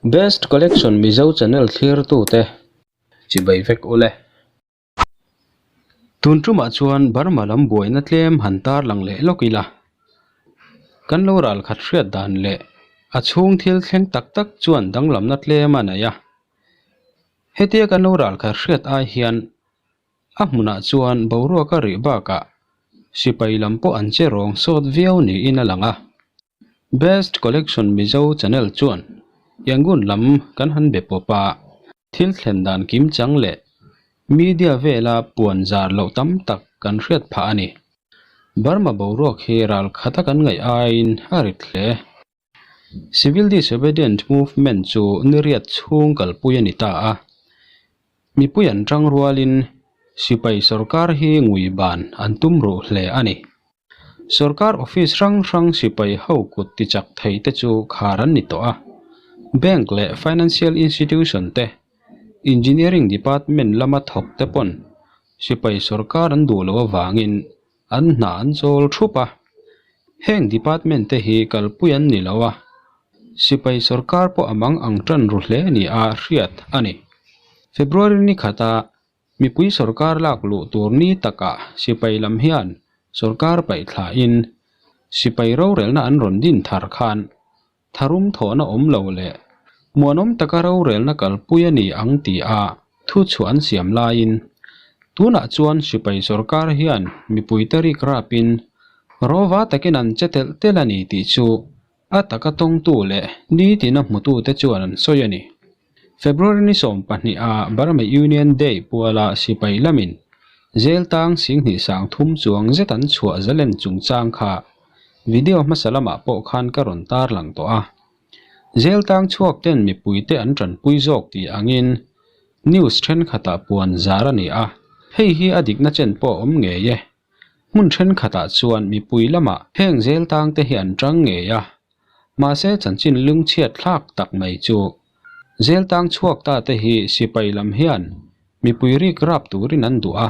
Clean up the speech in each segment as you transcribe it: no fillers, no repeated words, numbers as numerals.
Best Collection Mizo channel thlirtute chibai vek ule. Tun tumah chuan Burma lam buaina tlem han tarlang leh lawk ila. Kan lo ral khat hriat dan leh a chhung thil thleng tak tak chuan danglamna tlem a nei a. Hetia kan lo ral khat hriat ai hian A hmunah chuan boruak a rih bakah sipai lam pawh an che rawng sawt viau niin a lang a. Best Collection Mizo channel chuan Yangon lam kan han be pawp a, thil thlen dan kim chang leh media vela puan zar loh tam tak kan hriat phah a ni. Burma boruak hi ral khata kan ngaih aiin a rit hle. Civil Disobedient Movement chu niriat chhung kalpui a ni ta a. Mipui an tang rualin sipai sorkar hi ngui ban an tum ruh hle a ni. Sorkar office hrang hrang sipai ho kut tichak thei te chu khar an ni tawh a. Bank leh financial institution te, engineering department lama thawk te pawn sipai sorkar an duh loh avangin An hna an chawl thup a, heng department te hi kalpui an ni lo a, sipai sorkar pawh a mang ang tan ru hle ni a hriat a ni. February ni khata mipui sorkar lak luh tur ni takah sipai lam hian sorkar paih thlain sipai rorelna an rawn din thar khan Tharum thawhna awm lo leh muanawm taka rorelna kalpui a ni ang ti a thu chhuah an siam laiin tunah chuan sipai sorkar hian mipuite rik rapin rawva takin an che telh telh a ni tih chu a taka tawngtu leh nitina hmutute chuan an sawi a ni. February ni 12 a Burma Union Day puala sipai lamin zel tang singhnih sang thum chuang zet an chhuah zalen chungchang kha video hmasa lamah pawh khan ka rawn tarlang tawh a. Zel tang chhuak ten mipuite an tanpui zawk tih angin news thenkhatah puan zar a ni a, hei hi a dikna chen pawh a awm ngei e. Hmun thenkhatah chuan mipui lamah heng zel tangte hi an tang ngei a, Mahse chanchin lungchhiat thlak tak mai chu zel tang chhuak ta te hi sipai lam hian mipui rik rap turin an duh a,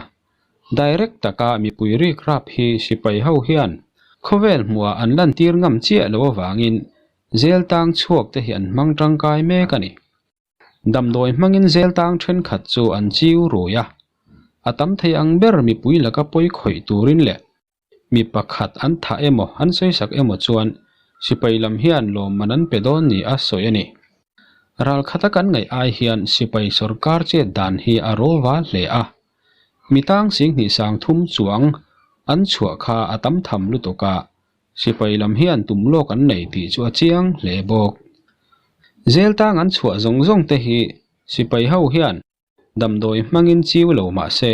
direct taka mipui rik rap hi sipai ho hian khawvel hmuhah an lantir ngam chiah lo avangin zel tang chhuak te hi an hmang tangkai mek a ni. Damdawi hmangin zel tang thenkhat chu an chiu rui a, a tam thei ang ber mipui laka pawi khawih turin leh Mi pakhat an thah emaw an sawisak emaw chuan sipai lam hian lawmman an pe dawn ni a sawi a ni. Ralkhata kan ngaih ai hian sipai sorkar chet dan hi a rawva hle a. Mi tang singhnih sang thum chuang an chhuah kha a tam tham lutuk a, sipai lam hian tum lawk an nei tih chu a chiang hle bawk. Zel tang an chhuah zawng zawng te hi sipai ho hian Damdawi hmangin chiu lo mah se,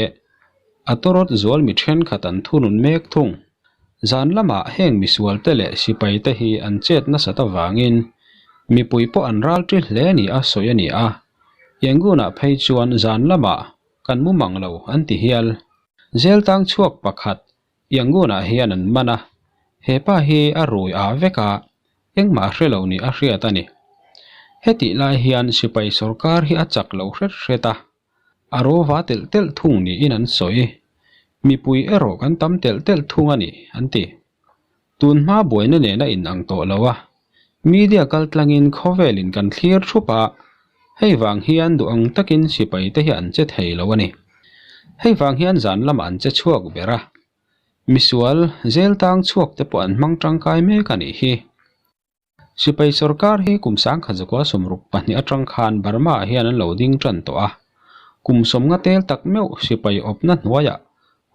a tawrawt zual mi thenkhat an thunun mek thung. Zan lamah heng misualte leh sipaite hi an chet nasat avangin mipui pawh an ral ṭi hle ni a sawi a ni a, Yangon-ah phei chuan zan lamah kan mu mang lo an ti hial. Zel tang chhuak pakhat Yangon-ah hian an man a, he pa hi a rui ah vek a, engmah hre lo nih a hriat a ni. Hetih lai hian sipai sorkar hi a chak lo hret hret a, a rawva telh telh thung niin an sawi. Mipui erawh kan tam telh telh thung a ni, an ti. Tun hma buaina nen a inang tawh lo a, media kaltlangin khawvelin kan thlir thup a, hei vang hian duh ang takin sipai te hi an che thei lo a ni. Hei vang hian zan lamah an che chhuak ber a, misual zel tang chhuak te pawh an hmang tangkai mek a nih hi. Sipai sorkar hi kum sangkhat zakua 62 atang khan Burma ah hian an lo ding tan tawh a, kum sawmnga tel tak meuh sipai awpna hnuaiah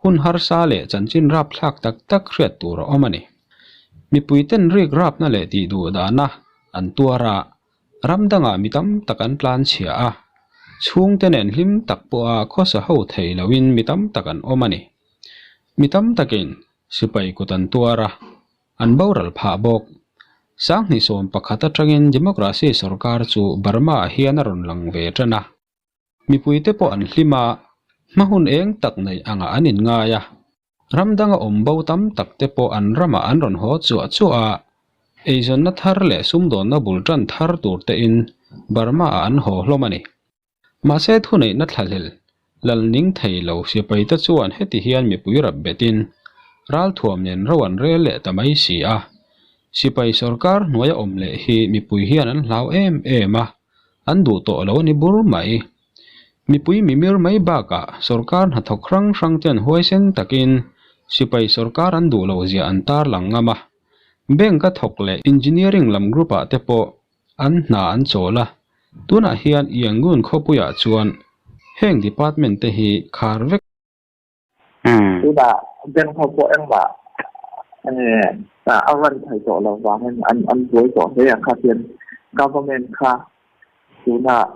Hun harsa leh chanchin rapthlak tak tak hriat tur a awm a ni. Mipuiten rik rapna leh tih duh dahna an tuar a, ram dangah mi tam tak an tlan chhia a, chhungte nen hlim tak pawha khawsa ho thei loin mi tam tak an awm a ni. Mi tam takin sipai kut an tuar a, an boral phah bawk. 2011 atangin Democracy sorkar chu Burma-ah hian a rawn lang ve tan a. Mipuite pawh an hlim a, hma hun eng tak neih angah an inngai a. Ram danga awm bo tam tak te pawh an ramah an rawn haw chuah chuah a, eizawnna thar leh sumdawnna bul tan thar tur tein Burma-ah an haw hlawm a ni. Mahse thuneihna thlahlel lal ning thei lo sipaite chuan heti hian mipui rap betin ralthuam nen ro an rel leh ta mai si a. Sipai sorkar hnuaia awm leh hi mipui hian an hlau em em a. an duh tawh lo a ni bur mai. Mipui mimir mai bakah sorkar hnathawk hrang hrang ten huaisen takin sipai sorkar an duh loh zia an tarlang ngam a. Bank a thawk leh engineering lam group ah te pawh an hna an chawl a, tunah hian Yangon khawpuiah chuan heng department te hi khar vek. Tunah bank ho pawh engmah a run thei tawh lo vangin an an buai tawh hle a, khatian government kha tunah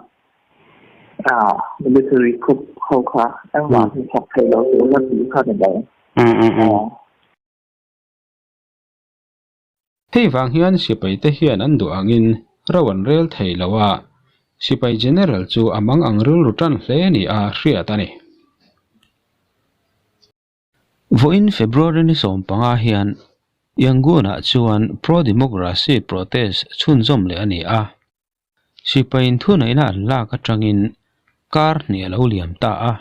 military coup ho kha engmah hi thawk thei lo tur la tih kha ni mai. Hei vang hian sipai te hian an duh angin ro an rel thei lo a, sipai general chu a mang ang rilru tan hle ni a hriat a ni. Vawiin February ni 15 hian Yangon-ah chuan pro-democracy protest chhunzawm leh a ni a. Sipaiin thuneihna an lak atangin kar hnih a lo liam ta a,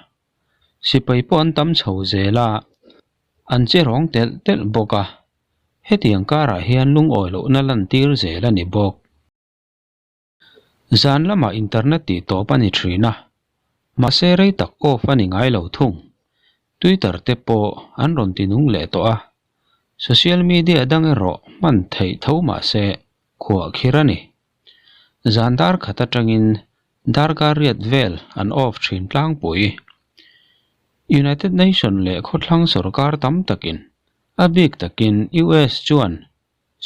sipai pawh an tam chho zel a, an che rawng telh telh bawk a, hetiang karah hian lungawi lohna lantir zel a ni bawk. Zan lamah internet tih tawp a ni thin a, mahse rei tak off a ni ngai lo thung. Twitter te pawh an rawn ti nung leh tawh a, social media dang erawh hman theih tho mahse khuah khir a ni. Zan dar khat atangin darkar riat vel an off thin tlangpui. United Nation leh khawthlang sorkar tam takin, a bik takin US chuan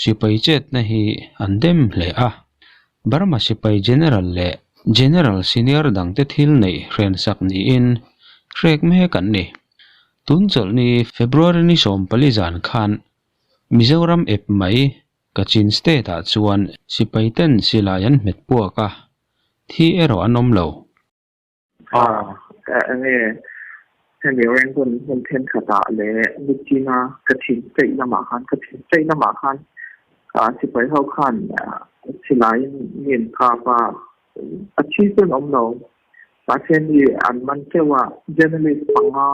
sipai chetna hi an dem hle a. Burma sipai General leh General Senior dangte thil neih hrensak niin hrek mek an ni. Tun chawlhni February ni 14 zan khan Mizoram ep mai Kachin State ah chuan sipai ten silai an hmet puak a, thi erawh an awm lo. Enge hemi Rangoon hmun thenkhatah leh Myitkyina Kachin State lamah khan Kachin State lamah khan sipai ho khan silaiin mi an kap a, a thi chu an awm lo. Mahse mi an man teuh a, journalist panga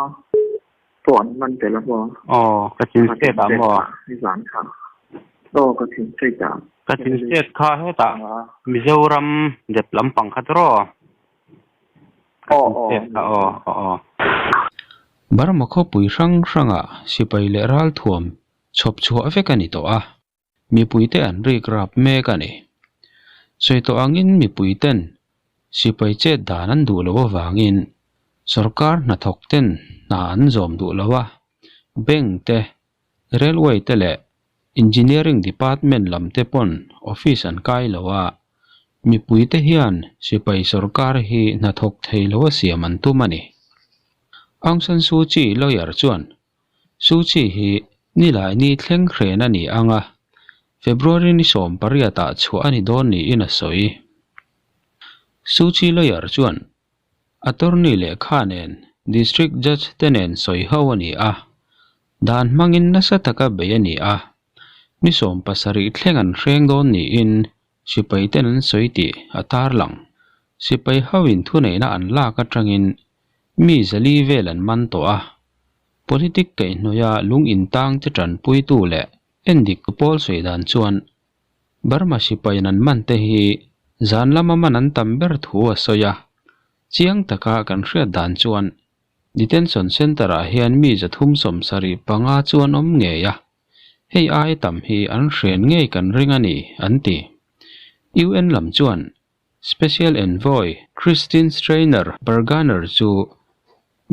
pawh an man tel a maw? Aw, Kachin State ah maw? Nizan kha. Aw, Kachin State ah. Kachin State kha hetah Mizoram dep lampang kha chu raw? Aw, aw. State kha aw, aw, aw. Burma khawpui hrang hrangah sipai leh ralthuam chhawp chhuah vek a ni tawh a. Mipuite an rik rap mek a ni. Sawi tawh angin mipuiten sipai chet dan an duh loh avangin sorkar hnathawk ten hna an zawm duh lo a, bank te, railway te leh engineering department lam te pawn office an kai lo a, mipuite hian sipai sorkar hi hnathawk thei lo a siam an tum a ni. Aung San Suu Kyi lawyer chuan Suu Kyi hi Nilaini thleng hren a ni ang a, February ni 18 ah chhuah a ni dawn niin a sawi. Suu Kyi lawyer chuan attorney lehkha nen District Judge te nen sawi ho a ni a, dan hmangin nasa taka bei a ni a, ni 17 thleng an hreng dawn niin sipai ten an sawi tih a tarlang. Sipai hoin thuneihna an lak atangin Mi zali vel an man tawh a, politic kaihhnawia lung intang te tanpuitu leh endik pawl sawi dan chuan Burma sipain an man te hi zan lama man an tam ber thu a sawi a, chiang taka kan hriat dan chuan Detention Centre ah hian mi 375 chu an awm ngei a, hei ai tam hi an hren ngei kan ring a ni, an ti. UN lam chuan Special Envoy Christine Schraner Burgener chu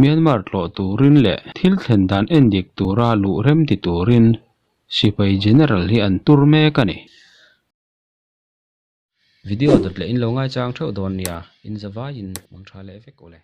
Myanmar tlawh turin leh thil thlen dan endik tura luh rem ti turin sipai general hi an tur mek a ni. Video dawt leh in lo ngaichang theuh dawn nia, in zavaiin mang tha leh vek ule.